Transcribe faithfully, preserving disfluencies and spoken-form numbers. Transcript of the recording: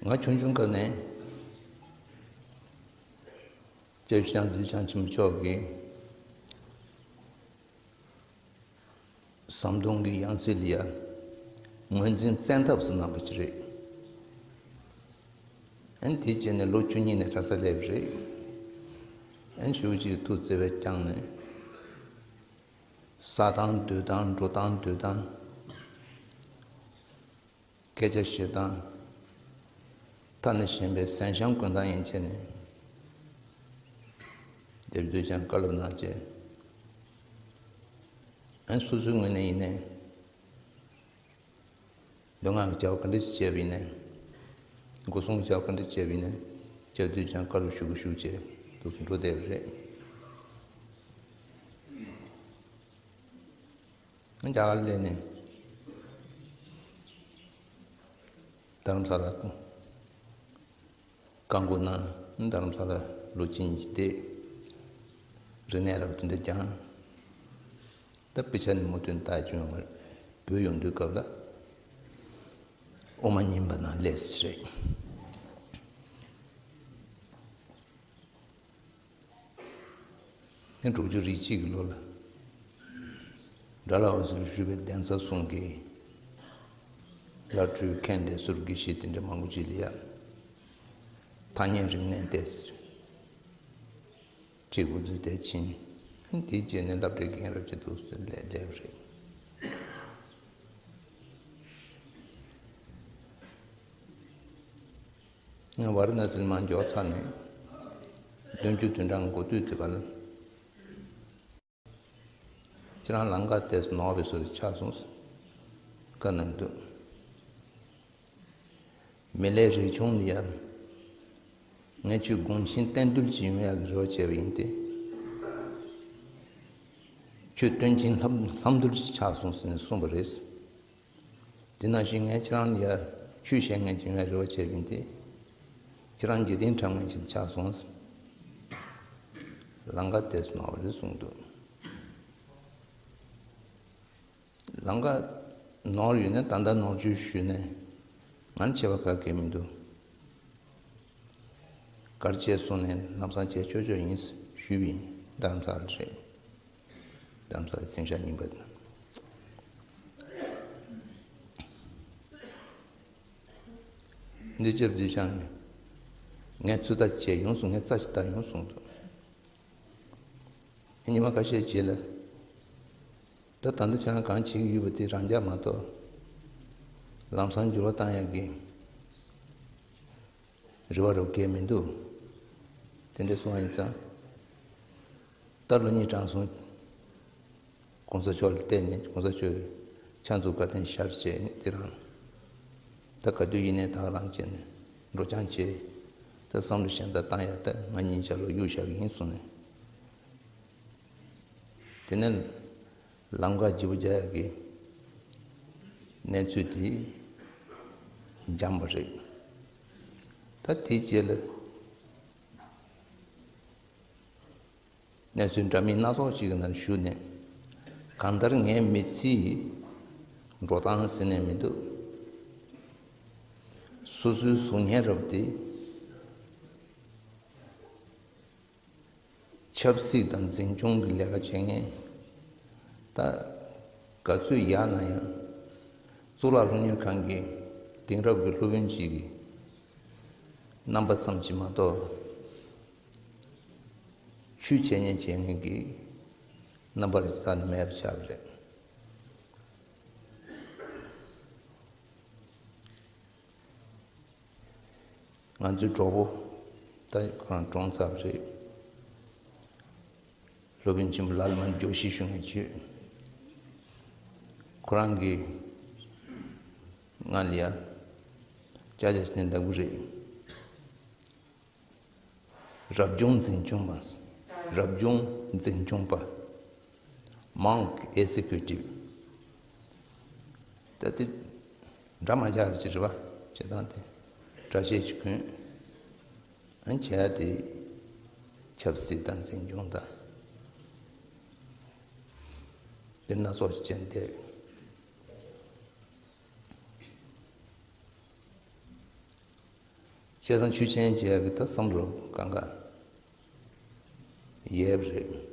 ང་ཆུང་ཆུང་སྐབས་ནས་སྐྱབས་རྗེ་རྒྱ་མཚོ་བདུད་འཇོམས་ཆེན་པོ་མཆོག་གི་ཟམ་གདོང་གི་ཡང་སྲིད་ལ་ཡ་ངོས་འཛིན་བཙན་ཐབས་སུ་གནང་བ་ཅིག་རེད། ཨན་དེ་བྱས་ནས་ལོ་བཅུ་གཉིས་ནས་གྲྭ་ས་སླེབས་རེད། ཨན་ཞུ་ཅིག་ཐུགས་བརྩེ་བས་བསྐྱངས་ནས། ས་དང་སྡོད་དང་འགྲོ་དང་སྡོད་དང་། སྐད་ཆ་བཤད་དང་། ཐ་ན་གཞན་པའི་གཟན་ཤམ་གོན་སྟངས་ཡན་ཆད་ནས། སྡེབ་སྡུད་ཀྱང་བཀའ་སློབ་གནང་བྱས། ཨན་སོ་སོའི་ངོས་ནས་ཡིན་ནའི། ལུས་ངག་གི་བྱ་བ་ག་འདྲ་ཞིག་བྱས་པ་ཡིན་ནའི། སྒོ་སྲུང་གི་བྱ་བ་ག་འདྲ་བྱས་པ་ཡིན་ནའི། སྐྱབས་བདུད་ཀྱང་བཀའ་སློབ་ཞུ་གི་ཞུ་བྱས་འདུག་སེ་འགྲོ་བསྡད་པ་རེད། རྒྱ་གར་སླེབས་ནས་རྡ་རམ་ས་ལ་བཀའ་འགུག་གནང་། རྡ་རམ་ས་ལ་ལོ་གཅིག་གཉིས་བསྡད། རིག་གནས་རབ་དེ་འདྲ་སྦྱངས། ད་དཔེ་ཆ་ནི་མུ་མཐུད་ལྟ་རྒྱུ་ཡོད་མ་རེད། བོད་ཡོང་དུས་སྐབས་ལ་དབུ་མ་རྙིང་པ་ནང་སླེབས་ཟེར་རེད། ནི་དྲུག་ཅུ་རེ་གཅིག་གི་ལོ་ལ། དགྲ་ལྷ་འོད་ཟེར་བཞུགས་པའི་གདན་ས་གསུམ་གྱི་བླ་སྤྲུལ་མཁན་སྡེ་ཟུར་དགེ་བཤེས་དེ་འདྲ་མང་པོ་ཅིག་ལ་ཡ། ཐ་སྙད་རིག་གནས་ཏེ་ཁྲིད་འགོ་འཛུགས་ཏེ་ཕྱིན། དེའི་རྗེས་ནས་སློབ་གྲྭའི་རྒན་རབས་ཅིག་ཏུ་སླེབས་རེད། ང་ཝཱ་ར་ཎ་སིར་མར་འབྱོར་ཚར་ནས་བདུན་ཅུ་དོན་གྲངས་འགོ་སྟོད་དེ་བར་ལ། ཁྱེད་རང་ལམ་ཁ་དེ་ནོར་བའི་བཟོ་ཆགས་སོང་། བཀའ་གནང་འདུག་མི་ལའི་རིག་ཆུང་ལ་ཡ། ངས་ཁྱོད་དགོངས་ཆེན་བསྟན་འདུལ་ཅིག་ཡོང་ཡག་གི་རེ་བ་བྱས་པ་ཡིན་ཏེ། ཁྱོད་སྟོན་ཆེན་ལྷམ་ལྷམ་འདུལ་ཅིག་ཆགས་སོང་ཟེར་ནས་གསུངས་པ་རེད། དེ་ནང་བཞིན་ངས་ཁྱེད་རང་ལ་ཡ་ཆོས་བཤད་མཁན་ཅིག་ཡོང་ཡག་རེ་བ་བྱས་པ་ཡིན་ཏེ། ཁྱེད་རང་འཇིག་རྟེན་འཁྲབ་མཁན་ཅིག་ཆགས་སོང་། ལམ་ཁ་དེ་ནོར་བ་རེད་གསུངས་འདུག་ལམ་ཁ་ནོར་ཡོད་ན་ད་ལྟ་ནོར་བཅོས་ཞུས་ནས་ང་ཆེ་བ་ག་གེ་མི་འདུག་གར་བྱས་སོང་ནས་ལམ་སང་བྱས་ཆོག་ཆོག་ཡིན་ཞུས་པ་ཡིན། རྡ་རམ་ས་ལ་རེད། རྡ་རམ་ས་ལ་མཚན་ཞག་རྙིང་པ་དང་། འདི་ལྕགས་བདུད་ཆང་ངས་ཚོད་ལྟ་བྱས་ཡོང་སོང་། ངས་རྩ་ཞིག་ལྟ་ཡོང་སོང་འདུག་ཉི་མ་ཁ་ཤས་རྗེས་ལ། ད་ད་ལྟ་ཁྱེད་རང་གང་བྱེད་ཀྱི་ཡོད་པ་དེ་རང་འཇགས་མ་གཏོགས། ལམ་སང་འགྱུར་བ་བཏང་ཡག་གི་རེ་བ་རོགས་སྐྱེལ་མི་འདུག་དེ་འདྲ་སོང་བ་ཡིན་ཙང་། ད་ལོ་གཉིས་གྲངས་སོང་། གོང་ས་མཆོག་ལ་བལྟས་ནས་གོང་ས་མཆོག་ཕྱག་མཛུབ་བཀའ་དྲིན་ཤར་བྱས་ནས་དེ་རང་། ད་ག་དུས་ཡིན་ནའི་ད་རང་བྱས་ནས་འགྲོ་སྦྱང་བྱས། ད་བསམ་བློ་གཞན་དག་བཏང་ཡག་ད་ང་གཉིས་ཆ་ལ་གཡུག་བཞག་གི་ཡིན་གསུངས་ནས། དེ་ནས་ལམ་ཁ་བརྗེ་པོ་རྒྱག་ཡག་གི་གནས་ཚུལ་དེ་འཇམ་པ་རེད། ད་དེའི་རྗེས་ལ་གནས་ཚུལ་འདྲ་མིན་སྣ་ཚོགས་ཤིག་གི་ནང་ཞུགས་ནས། གང་ལྟར་ངའི་མི་ཚེའི་འགྲོ་སྟངས་ཟེར་ནས་མི་འདུག་སོ་སོའི་གཟུགས་བརྙན་རབ་དེ། ཆབ་སྲིད་དང་འཛིན་སྐྱོང་གི་ལས་ཀ་བྱེད་མཁན། ད་ག་ཚོད་ཡག་ན་ཡང་། གཙུག་ལག་སློབ་གཉེར་ཁང་གི་དེང་རབས་ཀྱི་སློབ་དཔོན་ཅིག་གི་རྣམ་པ་ཙམ་ཅིག་མ་གཏོགས། ཆོས་འཆད་ཉན་བྱེད་མཁན་གྱི་རྣམ་པ་རེ་རྩ་ནས་མེད་པ་ཆགས་པ་རེད། ང་ཚོའི་གྲོགས་པོ་ད་ཁོ་རང་གྲོངས་ཚར་བ་རེད། སློབ་དཔོན་ཆེན་པོ་ལ་ལ་མ་ཇོ་ཤི་ཞུ་མཁན་བྱོས། ཁོ་རང་གིས་ང་ལ་ཡ་ཅ་ཅ་ཞིག་ནས་ལབ་གི་རེད། རབ་བྱུང་འཛིན་སྐྱོང་པ། རབ་བྱུང་འཛིན་སྐྱོང་པ། Monk Executive། ད་དེ་འདྲ་མ་ཆགས་རེ་ཅི་རེད་བ། བྱེད་སྟངས་དེ་འདྲ་བྱེད་ཅིག་གོན། ཨ་ནི་བྱེད་ཡ་དེ་ཆབ་སྲིད་དང་འཛིན་སྐྱོང་དང་། དེ་སྣ་ཚོགས་ཅན་དེ། བྱས་ཙང་ཆོས་ཅན་བྱེད་ཡག་གི་ད་བསམ་བློ་གང་ག་ཡོད་རེད།